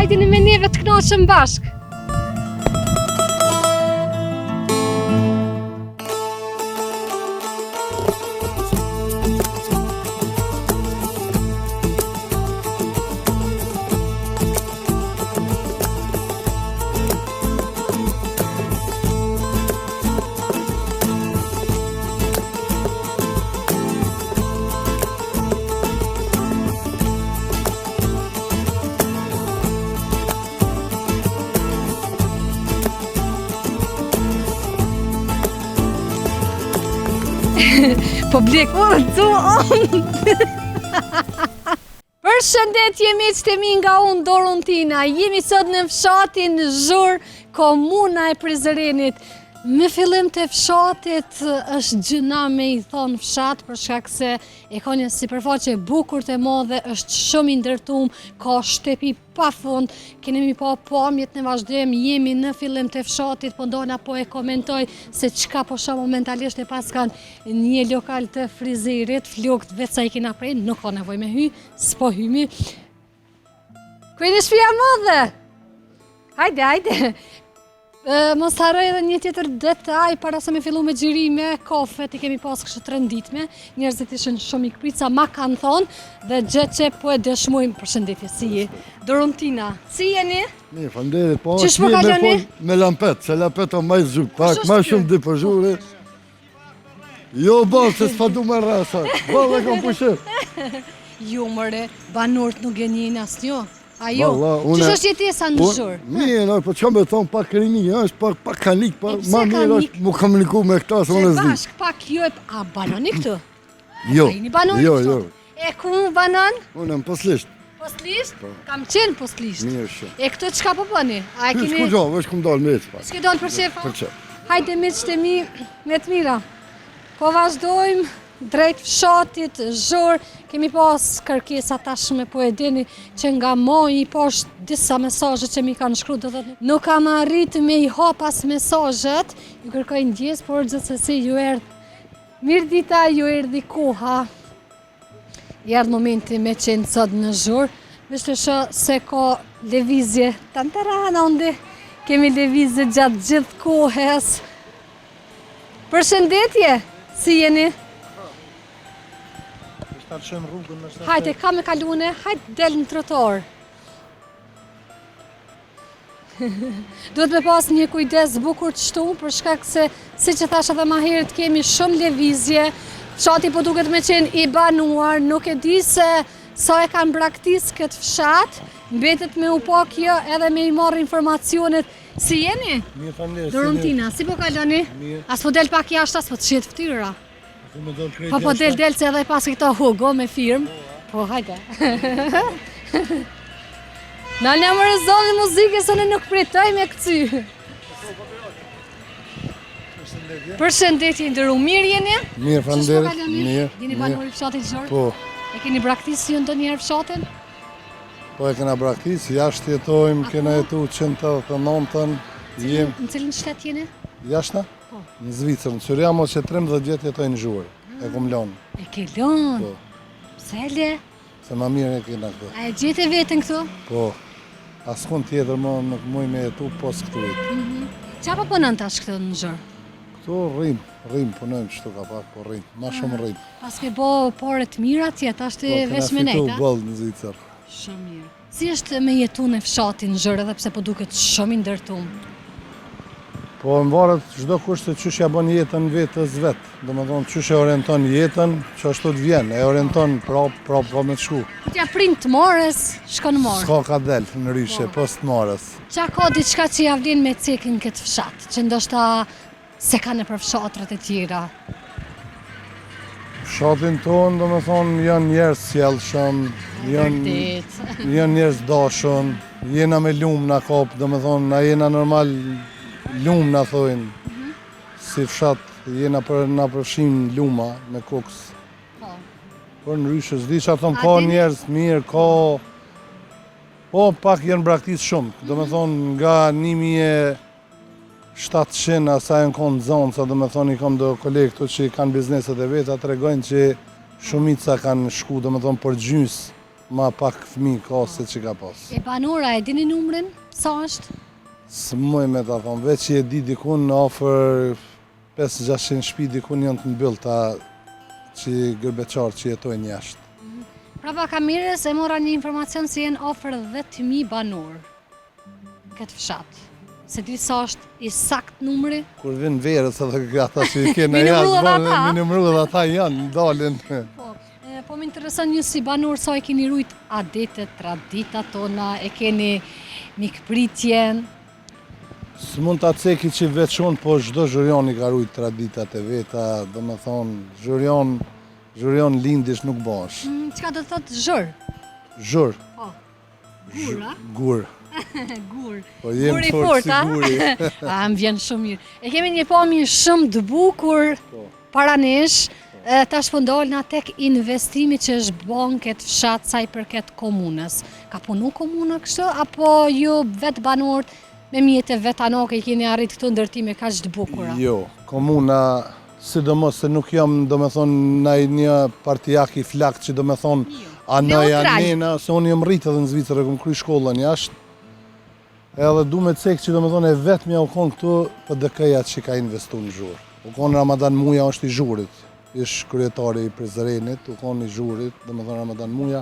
Hajdeni me neve të knaqemi bashkë. Publik, u tu Përshëndetje miqtë e mi nga unë Doruntina. Jemi sot në fshatin Zhur, komuna e Prizrenit. Me fillim të fshatit është gjynah me i thonë fshat për shkak se e ka një sipërfaqe bukur të madhe, është shumë i ndërtum, ka shtëpi pa fund, keni me i pa pamjet në vazhdim, jemi në fillim të fshatit, po ndona po e komentoj se çka po shoh momentalisht e paskan një lokal të frizerit, flokët veç sa i kena prej, nuk ka nevojë me hy, s'po hymi. Ku jeni shpia e madhe? Hajde, hajde. E, mos harroj edhe një tjetër detaj para se me fillu me xhirime, kafet i kemi pas kështu të renditme, njerëzit ishin shumë mikpritsa, ma kanë thonë dhe gjë që po e dëshmojmë përshëndetje si je. Doruntina, si jeni? Mirë, faleminderit, po. Qysh po kaloni? Me lampet, se lampet o ma i zhyt, pak, ma shumë di për zhuri. Jo, bo, se s'pa du me rrasa. Bo, dhe kom pushim. Jo, mëre, banorët nuk gënjejnë asnjë. A jo, qysh është jetesa në Zhur? Mirë, no, po që me thonë, pak rini, është pak, pak kanik, pak, ma mirë është mu komuniku me këta, se unë s'di. Bashk, pak jo, a banoni këtu? Jo, jo, jo. E ku banon? Unë në Poslisht. Poslisht? Po. Kam qenë Poslisht. Mirë shumë. E këtu çka po bëni? A e keni... S'ku gjo, veç kum dalë me ecë pak. S'ke dalë për qef? Për qef. Hajde miqtë e mi, me të mira. Po vazhdojmë drejt fshatit, Zhur, kemi pas kërkesa tashme po e dini që nga maji i poshtë disa mesazhe që mi kanë shkru, do të thotë nuk kam arrit me i hap as mesazhet, ju kërkoj ndjesë, por gjithsesi ju erdh Mirëdita, ju erdhi koha. I erdh momenti me qenë sot në Zhur. Veç të shoh se ka lëvizje tantarana onde. Kemi lëvizje gjatë gjithë kohës. Përshëndetje, si jeni? Hajde, ka me kalune, hajde del në trotuar. Duhet me pas një kujdes bukur të shtum, për shkak se, siç e thash edhe ma herët, kemi shumë lëvizje, fshati po duket me qenë i banuar, nuk e di se sa e kanë braktis këtë fshat, mbetet me u pa kjo edhe me i marrë informacionet. Si jeni? Mirë, faleminderit. Doruntina, si po kaloni? Mirë. A s'po del pak jashtë, a s'po të shihet fytyra? Po po del del se edhe pas këto Hugo me firmë. Po hajde. Na në më rëzoni muzikë se ne nuk pritoj me këcy. Përshëndetje i nderuar, mirë jeni? Mirë, faleminderit. Mirë. Jeni banor i fshatit Zhur? Po. E keni braktis ju ndonjëherë fshatin? Po e kena braktis, jashtë jetojmë, kena jetu që në 89-ën. Në cilin shtet jeni? Jashtë? Po. Në Zvicër, në Cyrih, amo që 13 vjet jetoj në Zhur. E kom lonë. E ke lonë? Po. Pse le? Se ma mirë e kena këtu. A e gjete veten këtu? Po. Askun tjetër më nuk muj me jetu pos këtu. Mm Qa po punon tash këtu në Zhur? Këtu rrim, rrim, punojmë qëtu ka pak, po rrim, ma shumë rrim. Paske bo pare të mira atje, tash ti po, veç me nejta? Po, kena fitu boll në Zvicër. Shumë mirë. Si është me jetu në fshatin Zhur edhe pse po duket shumë i ndërtum? Po mvaret çdo kush se qysh ja bën jetën vetes vet. Domethonë qysh e orienton jetën, qashtu të vjen, e orienton prap, prap ka me të shku. Ku t'ja prin të marës, shkon në marë. S'ka ka del ndryshe, po. pos të marës. Qa ka diçka që ja vlen me cek në këtë fshat, që ndoshta s'e ka nëpër fshatrat e tjera? Fshatin tonë, domethonë, janë njerëz sjellshëm, janë, janë njerëz dashun, jena me lumë na kap, domethonë, na jena normal lumë na thojnë, mm -hmm. si fshat, jena për, na përfshin luma me Kukës. Po. Por ndryshe, s'di ça thonë, ka njerëz mirë, ka... Po, pak janë braktis shumë, domethonë, nga 1700 a sa janë konë nxonsa, domethonë, i kam do kolegë këtu që kanë bizneset e veta, tregojnë që shumica kanë shku, domethonë, për gjysë. Ma pak fëmijë ka se që ka pas. E banorë, e dini numrin? Sa është? S'muj me ta thonë, veç që e di dikun në afër 500-600 shpi dikun janë të mbyllta që gërbeqarë që jetojnë jashtë. Prapa kamerës e mora një informacion se janë afër 10.000 banorë këtë fshat. S'e di sa është i sakt numri? Kur vinë verës edhe ata që i kena jashtë, mi numru edhe ata janë, dalin. Po, po më intereson ju si banor sa i keni rujt adetet, traditat tona, e keni mikpritjen? S'mund ta ceki që veç unë, po çdo zhurjan i ka rujt traditat e veta, domethonë, zhurjan, zhurjan lindesh nuk bahesh. Mm, çka do të thotë zhur? Zhur. Po. Gur, a? Gur. Gur. Po jem Guri fort si a? guri. A, më vjen shumë mirë. E kemi një pamje shumë të bukur Po. para nesh. E, tash po ndalna tek investimi që është bo në këtë fshat sa i përket komunës. Ka punu komuna kështu, apo ju vetë banorët me mjete vetanake i keni arrit këto ndërtime kaq të bukura? Jo, komuna, sidomos se nuk jam, domethonë, naj një partijak i flakt që domethonë, Jo. anoj Neutral. anena, se unë jam rritë edhe në Zvicër, e kom kry shkollën jashtë, Edhe du me cek që domethonë e vetmja u konë këtu PDK-ja që ka investu në Zhur. U konë Ramadan Muja është i Zhurit, ish kryetari i Prizrenit, u konë i Zhurit, domethonë Ramadan Muja,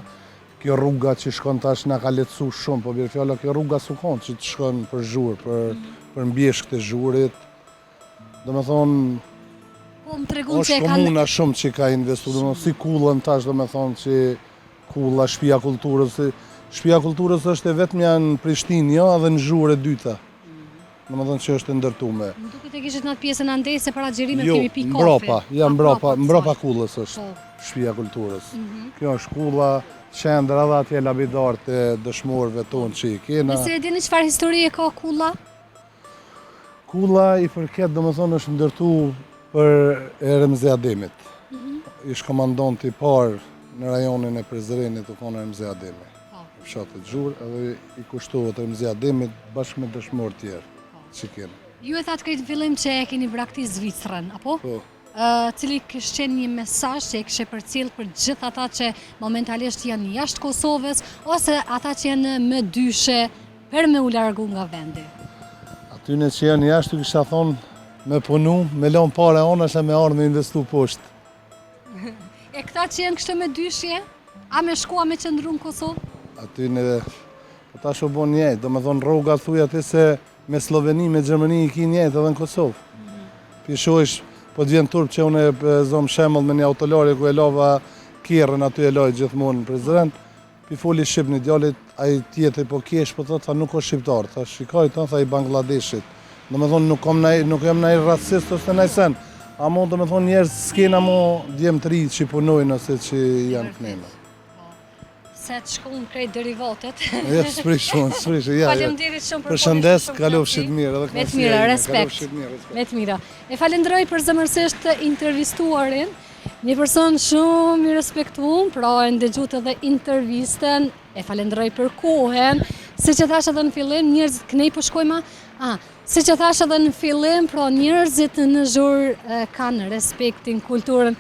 kjo rruga që shkon tash na ka lehtësu shumë, po bjerë fjala kjo rruga s'u konë që të shkon për Zhur, për, për mbjeshkët e Zhurit. Domethonë, Po më tregun që është e kanë komuna shumë që ka investu, domethonë, si kullën tash, domethonë që kulla, shpia kulturës, si, shpia kulturës është e vetmja në Prishtinë, jo, edhe në Zhur e dyta. Domethonë që është e ndërtume. Më duket e kishit në atë pjesën andej se para xhirimit Jo, kemi pi kafe. mbrapa, ja A, mbrapa, kësaj. mbrapa kullës është Po. Mhm. shpia kulturës. Kjo është kulla, qendra edhe atje labidarët e dëshmorëve tonë që i kena. Nëse e dini çfarë historie ka kulla? Kulla i përket, domethonë, është ndërtu për e Remzi Ademit. Mhm. Ish komandanti i parë në rajonin e Prizrenit u konë Remzi Ademi. Po. Në fshatit Zhur, edhe i kushtohet Remzi Ademit bashkë me dëshmorë tjerë që kena. Ju e thatë krejt në fillim që e keni braktis Zvicrën, apo? Po. Ë, cili kish qenë një mesazh që e kishe përcjell për gjithë ata që momentalisht janë jashtë Kosovës ose ata që janë me dyshe për me u largu nga vendi. Atyne që janë jashtë, u kisha thonë me punu, me lon pare anash e me ardhë me investu poshtë. E këta që janë kështu me dyshje, a me shku, a me qëndru në Kosovë? Atyne, po tash u bon njëjtë, domethonë rroga thuj aty se me Sloveni, me Gjermani i ki njëjtë edhe në Kosovë. Pi shohish, po të vjen turp që unë e zom shembull me një autolarje ku e lava kerrin aty e laj gjithmonë në Prizren. Pi foli shqip një djalit, ai tjetri po kesh, po thot, tha nuk është shqiptar, tha shikoj, tha, tha i Bangladeshit. Domethonë nuk kam naj, nuk jam naj racist ose naj sen. Amo domethonë njerëz s'kena mo djem të ri që punojnë ose që janë këneme. Se të shkon krejt derivatet. Jo, s'prish unë, s'prish, ja, ja. Faleminderit shumë për Përshëndes, foljen, shumë kalofshit kënaqësi. mirë, edhe Me të kënaqësia mira, ime, respekt. kalofshit mirë, respekt. Me të mira. E falenderoj përzemërsisht të intervistuarin, një person shumë i respektuar, pra e ndëgjut edhe intervistën, e falenderoj për kohën, siç e thash edhe në fillim, njerëzit kënej po shkojmë, a, siç e thash edhe në fillim, pra njerëzit në Zhur e, kanë respektin, kulturën.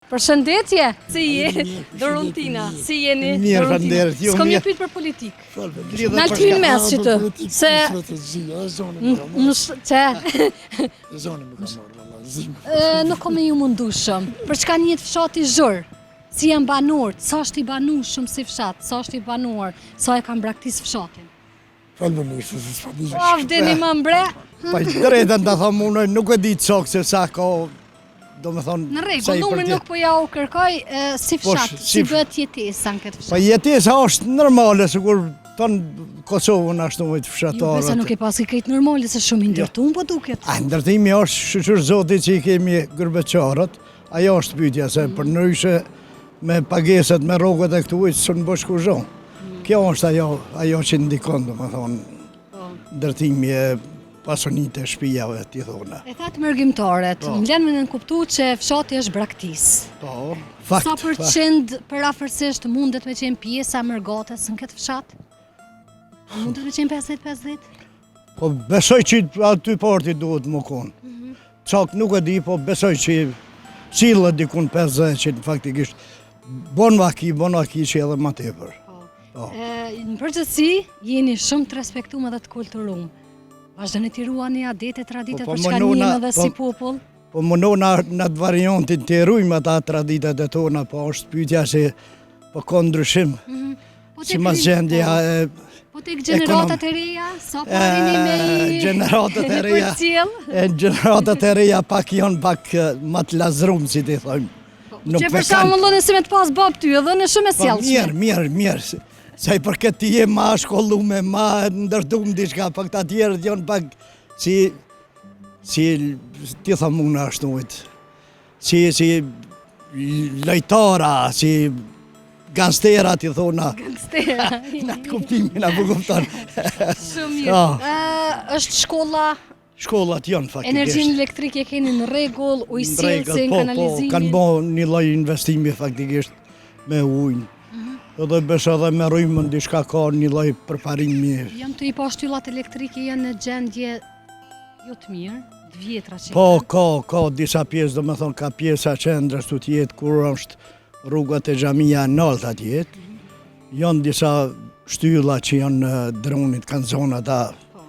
Përshëndetje, si je? Doruntina, si jeni? Mirë, Doruntina. faleminderit, ju S'kom mirë. ju pyet për politikë. Lidhet Na për ty shka- mes Ah, që për të, politikë, se- s'e të zi, e zoni më ka Në marrë, sh- që zoni më ka marrë, valla, zi më. e, nuk kom me ju mundu shumë. Për çka njihet fshati Zhur? Si janë banorët, sa është i banuar shumë si fshat, sa është i banuar, sa e kanë braktis fshatin. Falë më mirë, se s'pa di. Po, vdeni më mbre. Pa i drejtën të thom unë, nuk e di qok se sa ka. Domethonë, Në rregull, numrin nuk po ja u kërkoj, si po, fshat, si bëhet jetesa në këtë fshat? Po jetesa është normale, sikur tanë Kosovën ashtu me të fshatarët. Jo, besa nuk e paski krejt normale, se shumë i jo. ndërtum po duket. A, ndërtimi është shyqyr Zotit që i kemi gurbetqarët, ajo është pytja, se mm. përndryshe me pagesat, me rrogat e këtu, s'un bësh kurgjo. Mm. Kjo është ajo, ajo që ndikon, domethonë, po. ndërtimi e pasunitë e shpijave, t'i thona. E thatë mërgimtarët, po. më len me nënkuptu që fshati është braktis. Po, fakt. Sa përqind përafërsisht mundet me qenë pjesa e mërgatës në këtë fshat? Mundet me qenë 50-50? Po, besoj që aty parti duhet me konë. Mm -hmm. Sakt nuk e di, po besoj që sillet dikun 50 që në faktikisht bon vaki, bon vaki që edhe ma tepër. Po. po. Në përgjithësi, jeni shumë të respektum edhe të kulturum. Vazhdoni t'i ruani adetet, traditat po, po, për çka njihemi edhe si po, popull? Po munona në atë variantin të rujmë ata traditat e tona, po është pyetja se po ka ndryshim. Mm -hmm. Po Simas gjendja po, e Po tek gjeneratat e reja, sa po arrini me i gjeneratat e reja. E gjeneratat e reja pak janë pak më të lazrum si t'i thojmë. Po, nuk që për shembull nëse me të pas babë ty, edhe në shumë e po, sjellshme. Mirë, mirë, mirë. Sa i përket ti je ma shkollume, ma ndërtum diçka, po këta tjerët janë pak si, si t'i thom unë ashtu, si, si lojtara, si gangstera t'i thona. Gangstera. Në atë kuptimin, a po kupton. Shumë mirë. Po. është shkolla Shkollat janë faktikisht. Energjinë elektrike keni në rregull, ujësjellësin, po, po, kanalizimin. Po, kanë bo një lloj investimi faktikisht me ujin. Mhm. Edhe besoj edhe me rrymën diçka ka një lloj përparimi. Jam tu i pa shtyllat elektrike janë në gjendje jo të mirë, të vjetra që Po, ka, ka disa pjesë, domethonë, ka pjesa qendrës të tjetë, kur është rruga te xhamia nalt atje, Janë disa shtylla që janë drunit, kanë zonë ata po.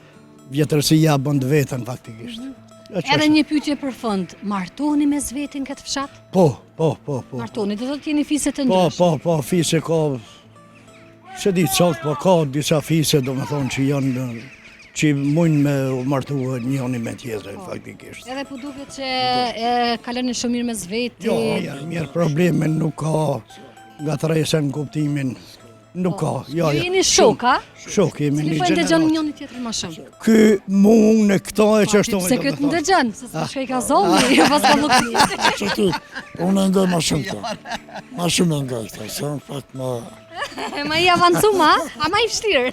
vjetërsia bën të vetën faktikisht. Mm -hmm. Edhe një pyetje për fund, martoheni mes veti në këtë fshat? Po, po, po, po. Martoheni, do të thotë jeni fise të po, ndryshme. Po, po, po, fise ka s'e di sakt, po ka disa fise, domethonë që janë që mujnë me u martu njëni me tjetrin, po. faktikisht. Edhe po duket që e kaloni shumë mirë mes veti. Jo, mirë, mirë, probleme nuk ka. Ngatërresa në kuptimin, nuk ka. Jo, jo. Ju jeni shok, a? Shok, jemi një gjeneratë. Cili po e ndëgjon njëni tjetrin ma shumë? Ky mu unë e këto e që është unë. Se këtë ndëgjon, se s'po shkoj ka zonë, jo pas ka nuk Që ty, unë e ngoj ma shumë këto. Ma shumë e ngoj këto, se unë pak ma... Ma i avancum, a? A ma i vështirë?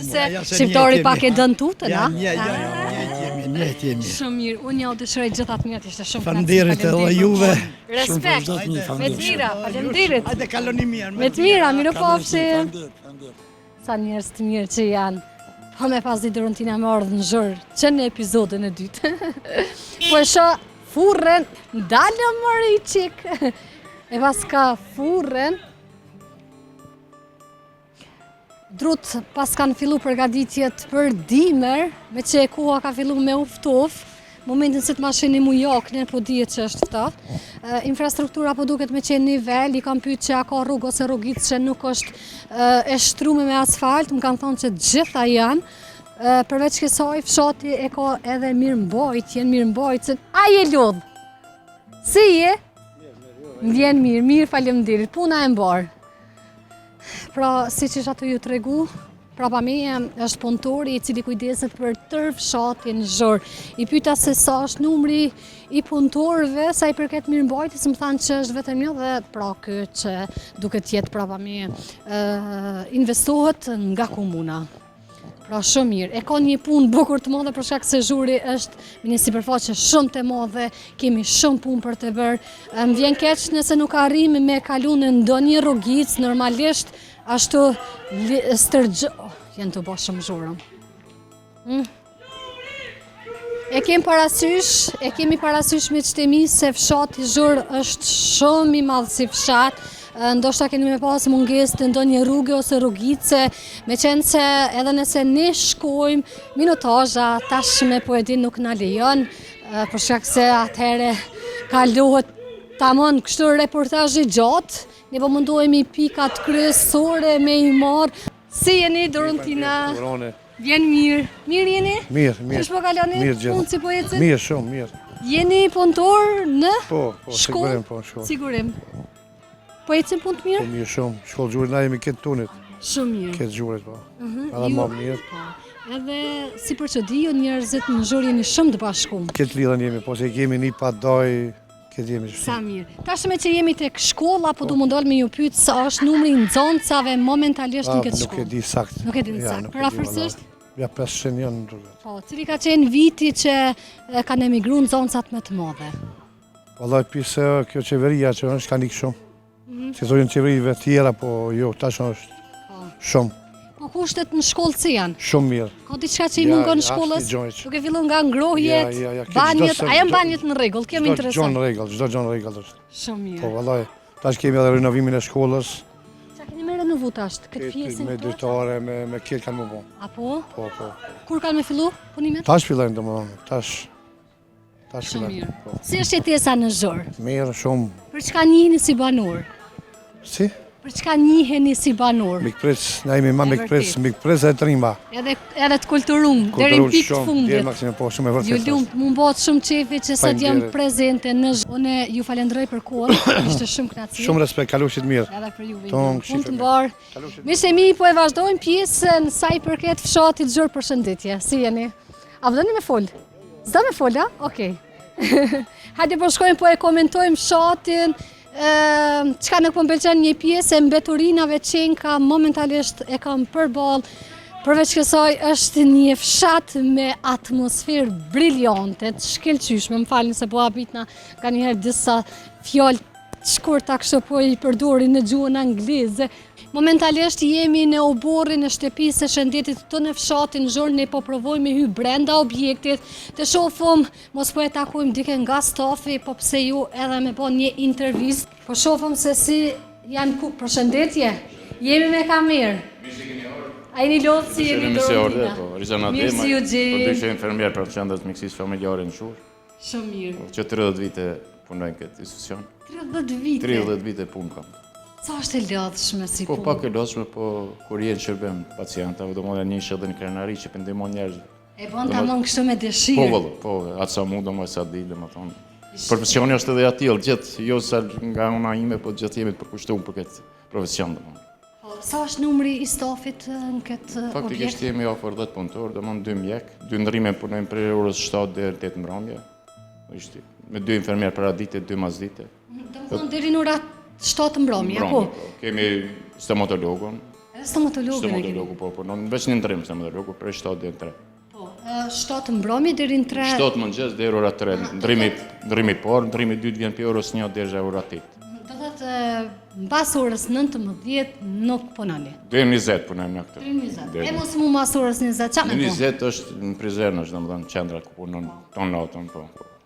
Se shqiptari pak e dënë tutën, a? Ja, ja, ja, jemi, njëjtë jemi. Shumë mirë, unë jau dëshiroj gjitha të mirat, ishte shumë Faleminderit edhe juve. Respekt. Me të mira, faleminderit. Hajde kaloni mirë. Me të mira, mirupafshim. Sa njerëz të mirë që janë. Po me pas ditë Doruntina me ardhë në Zhur, që në epizodin e dytë. po e shoh furrën, ndalë mori qik. E paska furrën, Drut paskan fillu përgatitjet për dimër, meqë koha ka fillu me u ftof, momentin se të ma shihni mu jakne, po dihet që është ftoft. Infrastruktura po duket me qenë nivel, i kam pyet që a ka rrugë ose rrugicë që nuk është e shtrume me asfalt, më kanë thonë që gjitha janë. Përveç kësaj, fshati e ka edhe mirëmbajtjen, mirëmbajtjen, a je lodhë? Si je? Mirë, mirë, mirë, mirë, faleminderit, puna e mbarë. Pra, siç isha tu ju tregu, prapa meje është punëtori i cili kujdeset për tërë fshatin Zhur. I pyta se sa është numri i punëtorëve, sa i përket mirëmbajtjes, më thanë që është vetëm një dhe pra ky që duket të jetë prapa meje investohet nga komuna. Pra shumë mirë, e ka një punë bukur të madhe për shkak se Zhuri është me një sipërfaqe shumë të madhe, kemi shumë punë për të bërë. Më vjen keq nëse nuk arrijmë me kalu në ndonjë rrugicë, normalisht ashtu stërgjë... Oh, janë tu bo shumë zhurmë. Mm. E kemi parasysh, e kemi parasysh miqtë e mi se fshati Zhur është shumë i madh si fshat, ndoshta keni me pas mungesë të ndonjë rruge ose rrugice, meqenëse edhe nëse ne shkojmë, minutazha tashme po e di nuk na lejon, për shkak se atëherë kalohet tamon kështu reportazh i gjatë, ne po mundohemi pikat kryesore me i marrë. Si jeni, Doruntina? Vjen mirë. Mirë jeni? Mirë, mirë. Qysh po kaloni? Mirë gjithë. Punë si po ecin? Mirë, shumë, mirë. Jeni punëtor në Po, po, shkollë? sigurim, po, shkollë. Sigurim. Po ecin punët mirë? Po mirë shumë, shkollë Zhurit, na jemi këtë tunit. Shumë mirë. Këtë Zhurit, po. Mhm, Edhe ju- ma mirë. Po. Edhe si për që di ju njerëzit në Zhur jeni shumë të bashkum. Këtë lidhën jemi, po se kemi një pa daj, këtë jemi shumë. Sa mirë. Tash me që jemi tek shkolla, po du me ndal me ju pyet sa është numri i nxënësave momentalisht në këtë Nuk e shkollë. di sakt. Nuk e di Ja, sakt. nuk e di, Përafërsisht? valla. Ja, 500 janë në duket. Po, cili ka qenë viti që e, kanë emigru nxënësat më të madhe? Vallaj, pse kjo qeveria që është ka nikë shumë. Mhm. Si thojnë qeverive tjera, po jo, tash është Po. shumë, Po kushtet në shkollë si janë? shumë mirë. Ka diçka që i Ja, mungon ja, shkollës? asnjë gjë që- Duke fillu nga ngrohjet, Ja, ja, ja, këtë banjët, çdo a janë çdo- banjët në rregull? Kjo më Çdo gjë intereson. në rregull, çdo gjë në rregull është. Shumë mirë. Po vallaj, tash kemi edhe rinovimin e shkollës, Qa keni me renovu tash këtë pjesën me këtu? dritare, me me këtë kanë më bo. Apo? Po, po. Kur kanë me fillu punimet? Tash fillojnë domethënë, tash tash Shumë fillojnë. mirë. Po. Si është jetesa në Zhur? Mirë, shumë. Për çka njiheni si banor? Si? Për çka njiheni si banor? Mikpritës, na jemi ma E mikpritës, vërtet. mikpritës e trima. Edhe edhe të kulturum, deri në Kulturum pikë të shumë, fundit. Deri maksimum, po, shumë e vërtetë. Ju lumt, mu bëhet shumë qefi që sot jam Faleminderit. prezente në Zhur. Unë ju falenderoj për kohën, ishte shumë kënaqësi. Shumë respekt, kalushit mirë. Edhe për juve. Ton, Punë të shife mirë. mbarë. Kalushit Miqtë e mi, po e vazhdojmë pjesën sa i përket fshatit Zhur përshëndetje. Si jeni? A vdoni me fol? S'do me fol, a? Okej. Hajde po shkojmë, po e komentojmë fshatin. Ëm, çka nuk po më pëlqen një pjesë e mbeturinave qenka momentalisht e kam përballë. Përveç kësaj është një fshat me atmosferë brillante, të shkëlqyeshme. Më falni se po habitna ka njëherë disa fjalë të shkurta kështu po i përdorin në gjuhën angleze. Momentalisht jemi në oborrin e shtëpisë së shëndetit këtu në fshatin Zhur, ne po provojmë me hy brenda objektit, të shohim mos po e takojmë dike nga stafi, po pse ju edhe me bo një intervistë. Po shohim se si janë ku përshëndetje. Jemi me kamerë. A jeni lodhë si jeni Mirë se erdhe, Dorontina? po. Rizan Mirë Adema, si ju po gjej. ndryshe infermier për qendrën e mjekësisë familjare në Zhur. Shumë mirë. Që 30 vite punoj në këtë institucion. 30 vite. 30 vite punë kam. Sa është e lodhshme si Po punë? pak e lodhshme, po kur je në shërbim pacientave, domethënë një edhe në krenari që po ndihmon njerëzit. E bën tamam kështu me dëshirë. Po vëllë, po, atë sa mundem, atë sa di, domethënë. Profesioni është edhe i atillë, gjithë, jo sa nga ona ime, po gjithë jemi të përkushtuar për këtë profesion, domethënë. Po, Sa është numri i stafit e, në këtë objekt? Faktikisht jemi afër 10 punëtor, domethënë dy mjek, dy ndrime punojmë prej orës 7 deri 8 mbrëmje. Ishte me dy infermier para dite, dy mas dite. Do të thonë deri në ora 7 mbrëmje, apo? Mbrëmje, po. Kemi stomatologun, Edhe stomatologun e kemi. stomatologu po punon, veç një ndrim stomatologu prej 7 deri në 3. Po, e, 7 mbrëmje deri në 3. 7 mëngjes deri ora 3, ndrimi ndrimi i parë, ndrimi i dytë vjen prej orës 1 deri ora 8. Do të thotë e, mbas orës 19 nuk punoni. Deri në 20 punojmë në këtë. Deri në 20. Deri E mos mu mas orës 20, qa me Në po? 20 është në Prizren është, domethënë qendra ku punon ton natën, po.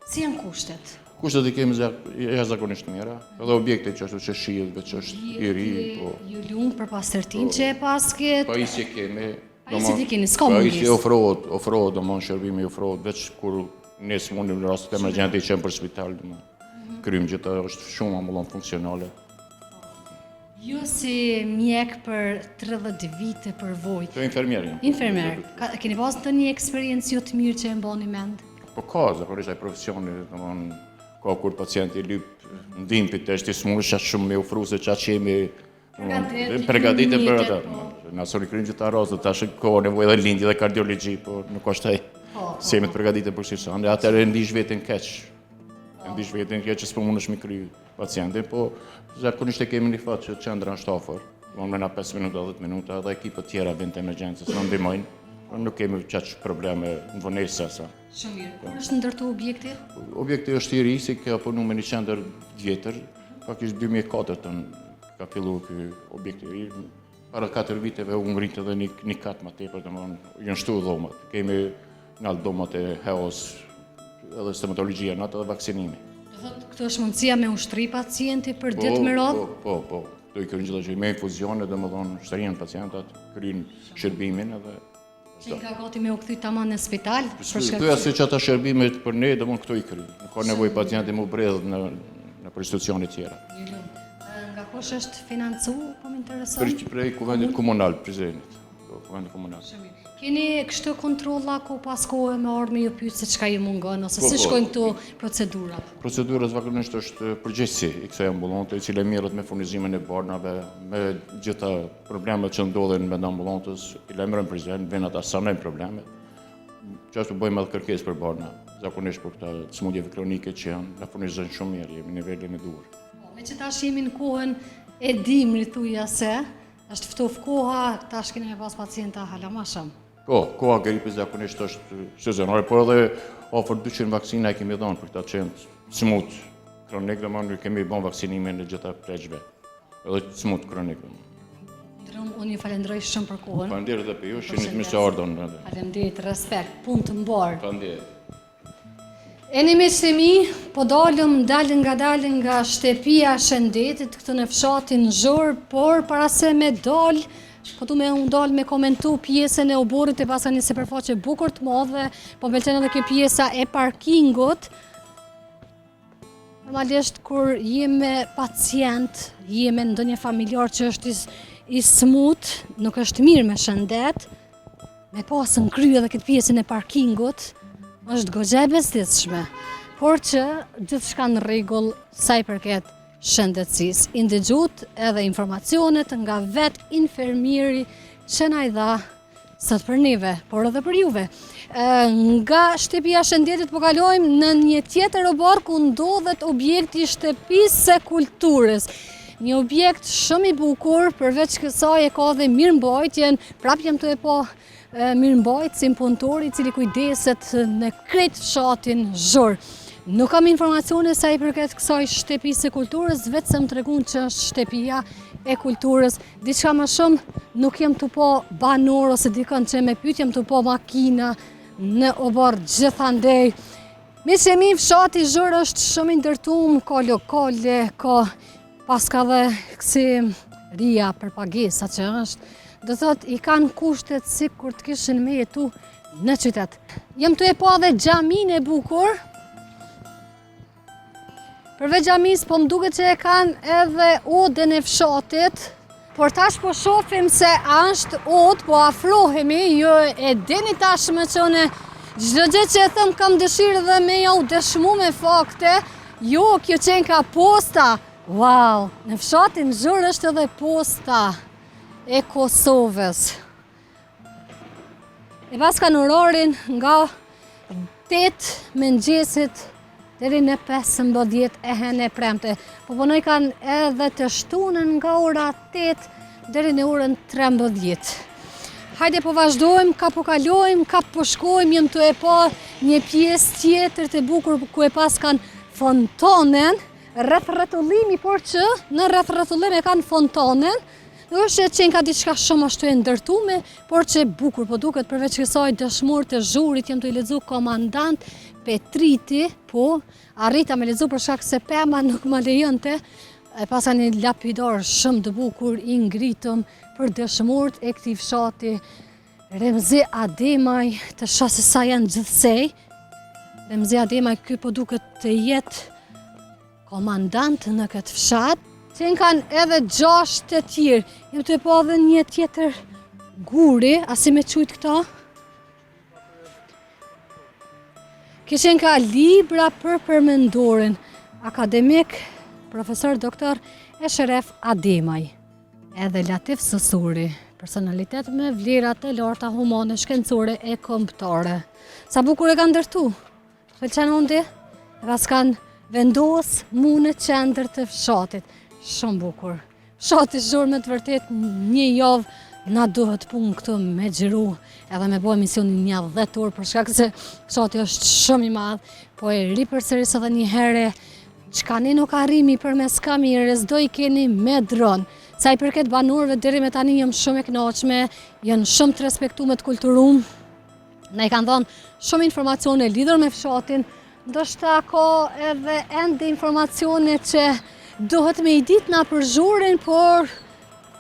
Si janë kushtet? Kushtet i kemi jashtëzakonisht të mira, edhe objekti që ashtu që shihet, veç është i ri, po. Ju lumë për pastërtin që e pasket. Pajisje kemi. Pajisjet i keni, s'ka Pajisje mungesë. ofrohet, ofrohet, domethënë shërbimi ofrohet, veç kur ne s'mundim në rastet emergjente i qenë për spital, domethënë. Mhm. Krymë gjitha është shumë ambulant funksionale. Ju si mjek për 30 vite përvojë. Të infermier jam. Infermier, ka, keni pas ndonjë eksperiencë jo të mirë që e mbani mend? Po ka, zakonisht ai profesioni, domethënë, ka kur pacienti lyp ndihmë për të është i smurë, aq shumë me ofru se çaq jemi Përgatitur, përgatitur për mjetet, atë. po. Na soni krymë gjitha rastet, tash ka nevojë edhe lindje dhe kardiologji, po nuk është ai. Po, po, Se jemi të përgatitur për kësi sande, atëherë e ndish veten keq. E ndish veten keq që s'po mundesh me kry pacientin, po zakonisht e kemi një fat që qendra është afër. Vonë me na 5 minuta, 10 minuta, edhe ekipet tjera vijnë të emergjencës na ndihmojnë. Po Nuk kemi çaq probleme në vonesa sa. Shumë mirë. Kur është ndërtu objekti? Objekti është i ri, si ka punu me një qendër vjetër, faktikisht 2004-ën ka fillu ky objekt i ri. Para 4 viteve u ngrit edhe një, një kat më tepër, domethënë janë shtu dhomat. Kemi nalt dhomat e HEOS, edhe stomatologjia nalt edhe vaksinimi. Do thotë këtu është mundësia me ushtri pacienti për ditë me radhë? Po, po, po. Do i krynë gjitha që me infuzione, domethënë shtrihen pacientat, krynë shërbimin edhe Që i ka gati me u kthy tamam në spital? Për shkak Këto se që ata shërbimet për ne, domethënë këto i krynë. Nuk ka nevojë pacienti mu bredh në në për institucione tjera. Ju lumt. E, Nga kush është financu, po më intereson? Për prej kuvendit komunal Prizrenit. Po. Kuvendit Komunal. Keni kështu kontrolla kohë pas kohe me ardhë me ju pytë se çka ju mungon, ose po, si po. shkojnë këto procedurat? Procedurat zakonisht është përgjegjësi i kësaj ambulante, i cili merret me furnizimin e barnave, me gjitha problemet që ndodhin me ambulantës, i lajmëron Prizren, vijnë ata sanojnë problemet. Qashtu bëjmë edhe kërkesë për barna, zakonisht për këta sëmundjeve kronike që janë, na furnizojnë shumë mirë, jemi në nivelin e duhur. Po, meqë tash jemi në kohën e dimrit, thuja se, është ftof koha, tash keni me pas pacienta hala ma shumë. Po, koha e gripit zakonisht është sezonale, por edhe afër 200 vaksina e kemi dhënë për këta që janë smut kronik, domethënë kemi bën vaksinimin e gjitha pleqve. Edhe smut kronik. Ndrum, unë ju falenderoj shumë për kohën. Faleminderit edhe për ju, që jeni të ardhur. Faleminderit, respekt, punë të mbarë. Faleminderit. Eni miqtë e mi, po dalëm dalëngadalë nga shtëpia e shëndetit këtu në fshatin Zhur, por para se me dal, po du me u ndal me komentu pjesën e oborrit e paska një sipërfaqe bukur të madhe, po më pëlqen edhe kjo pjesa e parkingut. Normalisht kur je me pacient, je me ndonjë familjar që është i smut, nuk është mirë me shëndet, me pasë në krye edhe këtë pjesën e parkingut, është goxha e bezdisshme, por që gjithçka në rregull sa i përket shëndetësisë. I ndëgjut edhe informacionet nga vetë infermieri që na i dha sot për neve, por edhe për juve. Nga shtëpia e shëndetit po kalojmë në një tjetër oborr ku ndodhet objekti i shtëpisë së kulturës. Një objekt shumë i bukur, përveç kësaj e ka dhe mirëmbajtjen, prapë jam tu e pa mirëmbajtësin punëtor i cili kujdeset në krejt fshatin Zhur. Nuk kam informacione sa i përket kësaj shtëpisë së kulturës, veç se më tregun që është shtëpia e kulturës. Diçka më shumë, nuk jam tu pa banor ose dikën që me pyt, jam tu pa makina në oborr gjithandej. Miqtë e mi, fshati Zhur është shumë i ndërtum, ka lokale, ka paska dhe kësi ria për pagesa që është. Do thot, i kanë kushtet sikur të kishin me jetu në qytet. Jam tu e pa dhe xhaminë e bukur, Përveç xhamisë, po më duket që e kanë edhe odën e fshatit, por tash po shofim se a është odë, po afrohemi, ju e dini tashmë që unë çdo gjë që e them kam dëshirë dhe me jau dëshmu me fakte, jo, kjo qenka posta, wow, në fshatin Zhur është edhe posta e Kosovës. E paskan orarin nga 8 mëngjesit deri në 15 e hënë e premte. Po punojkan edhe të shtunën nga ora 8 deri në orën 13. Hajde po vazhdojmë, ka po kalojmë, ka po shkojmë, jem tu e pa një pjesë tjetër të bukur ku e paskan fontonen, rreth-rrotullimi, por që në rreth-rrotullim e kanë fontonen, Nuk është që qenka diçka shumë ashtu e ndërtume, por që bukur po duket përveç kësaj dëshmorët e Zhurit, jam tu i lexu komandant Petriti, po arrita me lexu për shkak se pema nuk ma lejonte, e paska një lapidar shumë të bukur i ngritëm për dëshmorët e këtij fshati Remzi Ademaj, të shoh se sa janë gjithsej. Remzi Ademaj, ky po duket të jetë Komandant në këtë fshat, qenkan edhe gjashtë të tjerë. Jem tu e pa edhe një tjetër guri, a si me qujtë këta? Kjo qenka libra për përmendorin, akademik, profesor doktor Eshref Ademaj, edhe Latif Sosuri, personalitet me vlera të larta humane, shkencore e kombëtare. Sa bukur e kanë ndërtu? Pëlqen Ondi? E paskan vendos mu në qendër të fshatit. Shumë bukur. Fshati Zhur me të vërtet një javë na duhet punë këtu me xhiru edhe me bo emisionin një 10 orë për shkak se fshati është shumë i madh, po e ripërsëris edhe një herë çka ne nuk arrimi përmes kamerës, do i keni me dron. Sa i përket banorëve deri me tani jam shumë e kënaqme, janë shumë të respektume të kulturum. Na i kanë dhënë shumë informacione lidhur me fshatin, ndoshta ka edhe ende informacione që duhet me i ditë na për Zhurin, por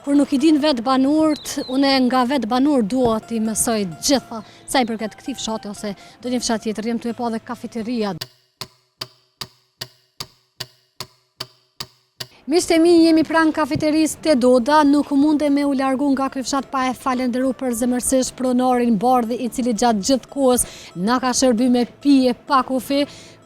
kur nuk i dinë vetë banorët, unë nga vetë banorët dua t'i mësoj gjitha, sa i përket këtij fshati ose ndonjë fshat tjetër, jem tu e pa dhe kafeteria. Miqtë e mi jemi pranë kafeterisë Te Doda, nuk mundem me u largu nga ky fshat pa e falenderu përzemërsisht pronarin Bardhi i cili gjatë gjithë kohës na ka shërby me pije pa kufi,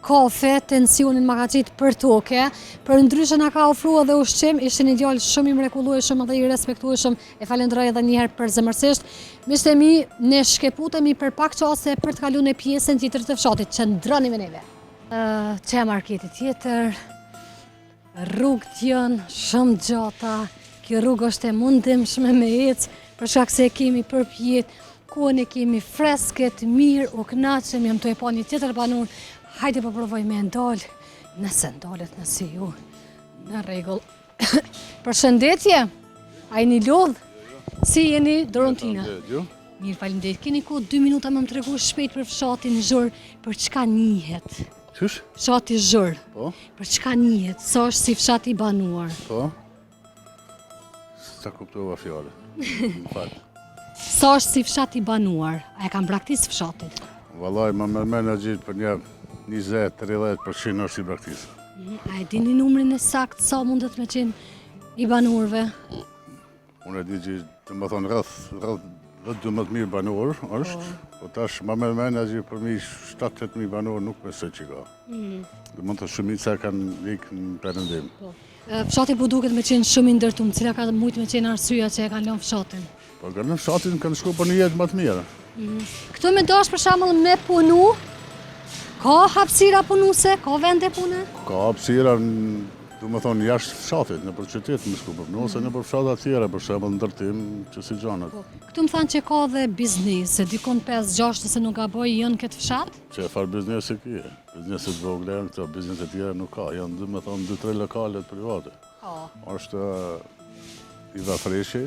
kafe, tensionin ma ka qitë për toke, përndryshe na ka ofru edhe ushqim, ishte një djalë shumë i mrekullueshëm dhe i respektueshëm, e falenderoj edhe njëherë përzemërsisht. Miqtë e mi, ne shkeputemi për pak çaste për të kalu në pjesën tjetër të fshatit, qëndroni me neve. Qe marketi tjetër, Rrugët janë shumë gjata, kjo rrugë është e mundimshme me ecë, për shkak se e kemi përpjetë, kohën e kemi freskët, mirë, u knaqëm, jam tu e pa një tjetër banor, hajde po provoj me ndalë, nëse ndalet, nëse jo, në rregull. Përshëndetje, a jeni lodhë? Si jeni, Doruntina? Mirë, faleminderit. Keni kohë 2 minuta me më tregu shpejt për fshatin Zhur, për çka njihet? Qysh? Fshati Zhur. Po. Për çka njihet? Sa është si fshat i banuar? Po. S'ta kuptova fjalën. Më fal. Sa është si fshat i banuar? A e kanë braktis fshatin? Vallaj, ma merr menja gjithë për një 20-30% është i braktis. Mhm. A e dini numrin e sakt sa mundet me qenë i banorëve? Unë e di që, domethonë, rreth, rreth 10-12.000 banorë është, po, po tash ma merr menja që përmi 7-8.000 banorë nuk besoj që ka. Mm. Domethonë shumica kanë ikë në perëndim. Po. Fshati po duket me qenë shumë i ndërtum, cila ka mujtë me qenë arsyeja që e kanë lënë fshatin? Po kanë lënë fshatin, kanë shku për një jetë më të mirë. Mm. Këtu me dash për shembull me punu, ka hapësira punuse, ka vende pune? Ka hapësira Domethonë, jashtë fshatit, nëpër qytet me shku për punu, ose nëpër fshata tjera, për shembull ndërtim, qësi gjanat. Po, këtu më thanë që ka dhe biznese, dikun 5-6 nëse nuk gaboj, janë këtë fshat? Çfarë biznese kje? Biznese të vogla janë këto, biznese tjera nuk ka, janë domethonë 2-3 lokalet private. Po. është i Freshi,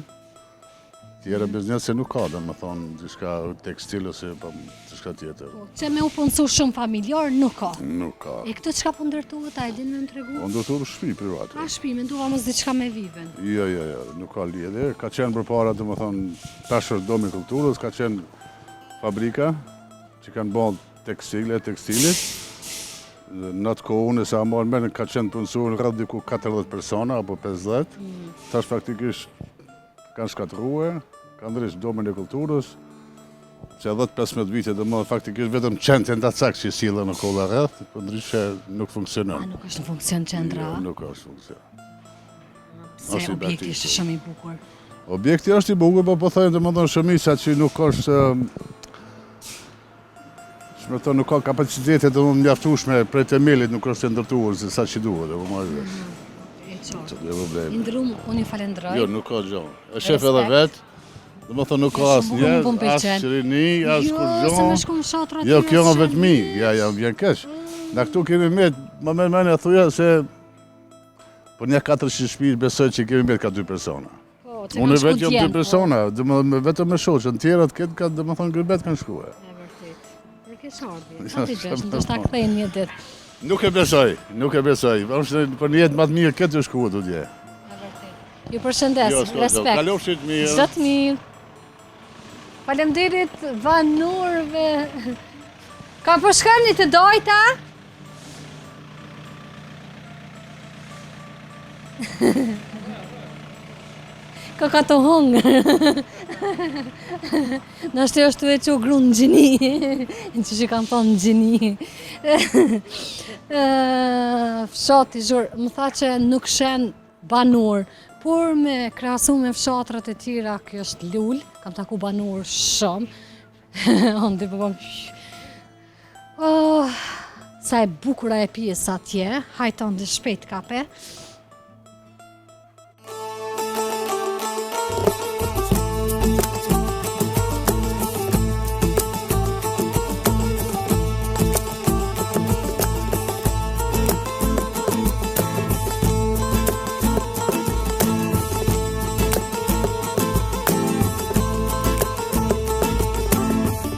Tjera biznese nuk ka, domethonë, diçka tekstil ose po, diçka tjetër. Po, që me u punësu shumë familjar, nuk ka. Nuk ka. E këtu çka po ndërtohet, a e din me më tregu? Po ndërtohet shpi private. A shpi, mendova mos diçka me vivën. Jo, jo, jo, nuk ka lidhje. Ka qenë përpara, domethonë, tash është domi kulturës, ka qenë fabrika, që kanë bo tekstile, tekstilit. Në atë kohë, unë sa marr men, ka qenë punësuar rreth diku 40 persona, apo 50. Mm. Tash faktikisht Kanë shkatërrue, kanë ndreq domin e kulturës, që 10-15 vite domethonë faktikisht vetëm qentë endacak që sillen okolo rreth, po ndryshe nuk funksionon. A nuk është në funksion qendra? Jo, nuk është në funksion. Pse objekti është shumë i bukur? Objekti është i bukur, po po thojnë domethonë shumica që nuk është Me thonë nuk ka kapacitete të mjaftueshme prej temelit nuk është e ndërtuar se sa që duhet, e po marrë vesh. Mm, e qartë. I nderum, unë ju falenderoj. Jo, nuk ka gjë. E shef edhe vetë. Domethonë nuk ka asnjë, as rini, as jo, kurgjo. Jo, se me shku në fshatra Jo, kjo nga vetmi, ja, ja, më vjen keq. Na këtu kemi met, ma merr menja thuja se për një 400 shpi besoj që kemi met ka dy persona. Po, që Unë kanë shku vetë jam dy djem, po. persona, domethënë vetëm me shoqen, tjerat këtë ka domethënë gurbet kanë shkuar. E vërtet. Për keqardhje, sa t'i bësh, ndoshta kthehen një ditë. Nuk e besoj, nuk e besoj. Është për një jetë më të mirë këtë shkuar tutje. E vërtet. Ju përshëndes, Jo, s'ka gjë. respekt. Kalofshit mirë. Çdo të mirë. Faleminderit banorëve. Ka po shkoni te Dajta? Ka ka të hongër. Nashta është tu e çu grunë në gjini. Që që kanë thonë në gjini. Fshati Zhur, më tha që nuk shen banorë, por me krahasu me fshatrat e tjera, kjo është lul, kam taku banorë shumë. Andi po bëm. Oh, sa e bukura e pjesa atje. Hajt Andi shpejt kape.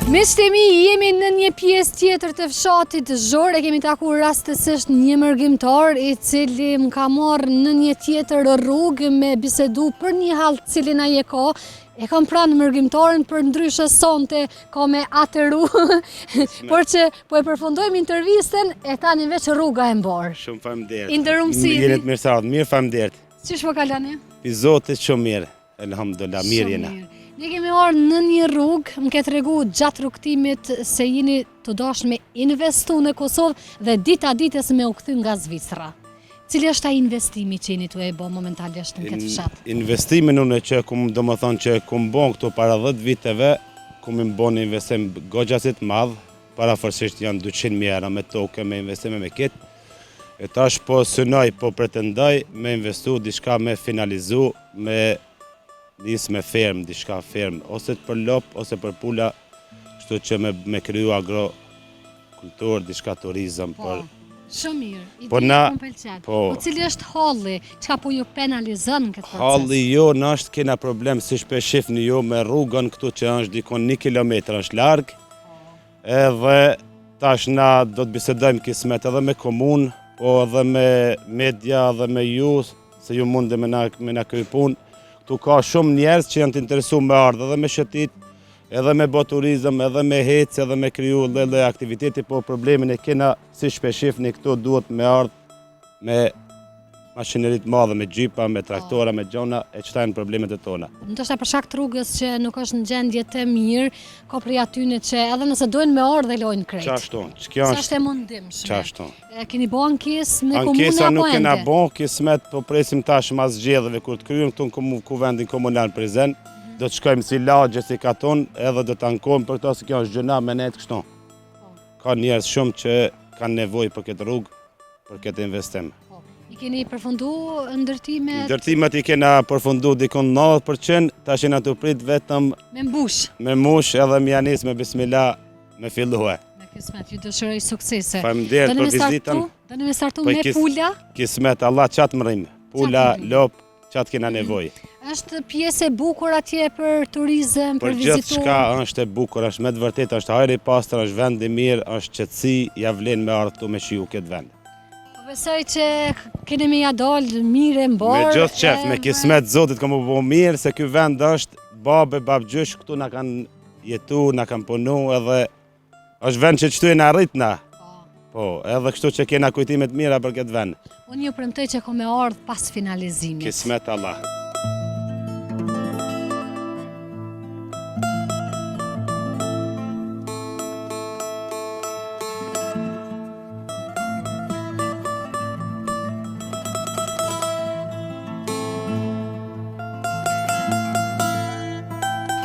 Miqtë e mi, jemi në një pjesë tjetër të fshatit Zhur, e kemi taku rastësisht një mërgimtar i cili më ka marrë në një tjetër rrugë me bisedu për një hall të cilin ai e ka. E kam pranë mërgimtarin përndryshe sonte ka me ateru, por që po e përfundojmë intervistën e tani veç rruga e mbarë. Shumë faleminderit. I nderum si jeni? Jeni të mirëseardhur, mirë faleminderit. Qysh po kaloni? Pi Zotit shumë mirë. Elhamdulillah, mirë jena. Ne kemi ardhë në një rrugë, më ke tregu gjatë rrugëtimit se jeni tu dashtë me investu në Kosovë dhe dita ditës me u kthy nga Zvicra. Cili është ai investimi që jeni tu e bo momentalisht në këtë fshat? Investimin unë që kum, domethonë që kum bo këtu para 10 viteve, kum i bo një investim goxha si të madh, parafërsisht janë 200.000 euro me tokë, me investime me këtë, E tash po synoj, po pretendoj me investu diçka me finalizu, me nis me fermë, diçka fermë, ose për lopë, ose për pula, kështu që me, me kriju agro kulturë, diçka turizëm, po, për... Shumë mirë, i po po na, më pëlqen. Po, po cili është halli, çka po ju penalizon në këtë proces? Halli jonë është, kena problem, siç pe shifni ju, me rrugën këtu që është dikun një kilometër është larg, Edhe tash na do të bisedojmë kismet edhe me komunë, po edhe me media edhe me ju, se ju mundeni me na, me na kry punë. Ktu ka shumë njerëz që janë të interesu me ardhë edhe me shëtit, edhe me bo turizëm, edhe me hec, edhe me kriju lloj-lloj aktiviteti, po problemin e kena siç pe shifni këtu duhet me ardhë me mashineri të madhe, me xhipa, me traktora, me gjona, e qëta janë problemet e tona. Ndoshta për shkak të rrugës që nuk është në gjendje të mirë, ka prej atyne që edhe nëse dojnë me ardhë e lojnë krejt. Qashtu, që kjo është... S'është e mundimshme. Qashtu. Keni bo ankesë në komune apo ende? Ankesa nuk kena bo, kismet po presim tash mas zgjedhjeve, kur të kryhen këtu në kuvendin komunal në Prizren, mhm. do të shkojmë si lagje, si katun, edhe do të ankohem për këto, se kjo është gjynah me nejtë kështu. Po. Ka njerëz shumë që kanë nevojë për këtë rrugë, për këtë investim. Po, I keni përfundu ndërtimet? Ndërtimet i kena përfundu dikun 90%, tash jena tu prit vetëm... Me mbush. Me mbush edhe me ja nis me bismillah me fillue. Me kismet, ju dëshiroj suksese. Faleminderit për vizitën. Doni me startu po me pula? Kismet, Allah qatë mrrim. Pula, lopë, Qatë kena nevojë. Është pjesë e bukur atje për turizëm, për vizitorë? Për gjithçka është e bukur, është me të vërtetë, është ajri i pastër, është vend i mirë, është qetësi, ja vlen me ardhë këtu me shiju këtë vend. Po besoj që keni me ja dalë mirë e mbarë. Me gjithë qef, me kismet Zotit ka m'u bo mirë, se ky vend është babë e babgjysh, këtu na kanë jetu, na kanë punu edhe Është vend që qëtu jena rrit na. Po. Po, edhe kështu që kena kujtime të mira për këtë vend. Unë ju premtoj që kom me ardhë pas finalizimit. Kismet Allah.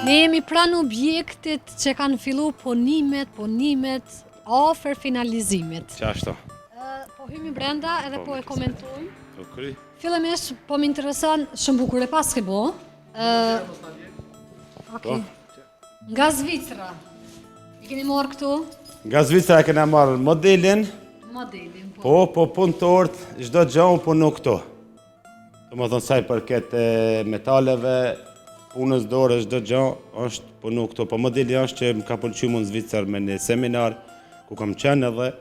Ne jemi pranë objektit që kanë fillu punimet, punimet afër finalizimit. Qashtu? Po hymi brenda edhe po, po e komentojmë. Po kry. Fillimisht po më intereson shumë bukur e paske bo. Okej. Po. Nga Zvicra. I keni marrë këtu? Nga Zvicra e kena marrë modelin. Modelin, po. Po, po punëtorët, çdo gjë u punu këtu. Domethonë sa i përket metaleve, punës dorës, çdo gjë është punu këtu. Po modeli është që më ka pëlqy mu në Zvicër me një seminar ku kam qenë edhe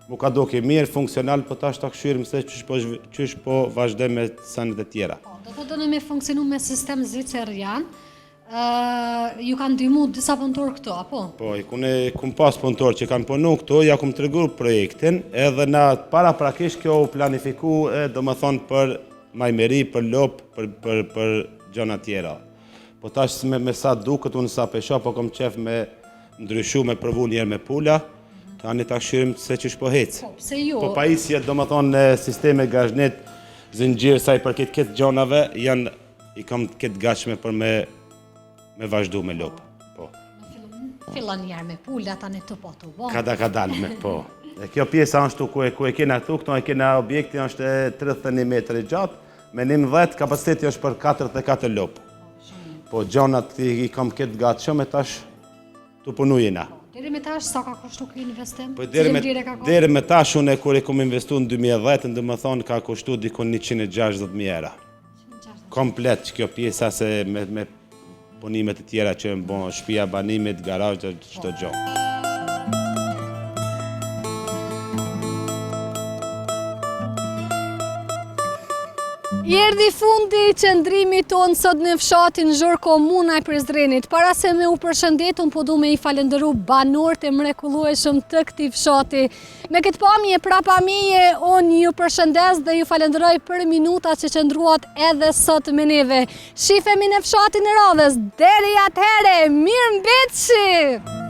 m'u ka dok i mirë, funksional, po tash ta kqyrim se qysh po, qysh po vazhdoj me senet e tjera. Po, do të doni me funksionu me sistem zvicerian, Ju kanë ndihmu disa punëtorë këtu, apo? Po, i kune, kum pas punëtorë që kanë punu këtu, ja kum tregu projektin, edhe na paraprakisht kjo u planifiku, e, domethonë për majmeri, për lopë, për, për, për gjona tjera. Po tash me, me sa duket, unë sa pe shoh, po kom qef me ndryshu, me provu njëherë me pula, tani ta kqyrim se qysh po hec. Po, pse jo? Po pajisjet, domethonë, sisteme gazhnit, zinxhir, sa i përket këtë gjonave, janë I kam këtë gatshme për me me vazhdu me lopë. Po. Fillon njëherë me pula, tani të po të bo. Kada kadal me, po. E kjo pjesa është ku e, ku e kena këtu, këtu e kena objekti është 31 metër i gjatë, me 11, kapaciteti është për 44 lopë. Po, gjonat i, i kam këtë gatshëm e tash tu punu jena. Po, deri me tash, sa ka kushtu ky investim? Po, deri me, deri me tash, unë kur e kom investu në 2010, domethonë ka kushtu dikun 160.000 euro. Komplet që kjo pjesa se me, me. punimet e tjera që janë bo, shpia e banimit, garazh dhe çdo gjë. I erdhi fundi i qëndrimit tonë sot në fshatin Zhur Komuna e Prizrenit. Para se me u përshëndet, unë po du me i falënderu banorët e mrekullueshëm të këtij fshati. Me këtë pamje prapa meje, unë ju përshëndes dhe ju falënderoj për minutat që qëndruat edhe sot me neve. Shifemi në fshatin e radhës, deri atëhere, mirë mbetshi!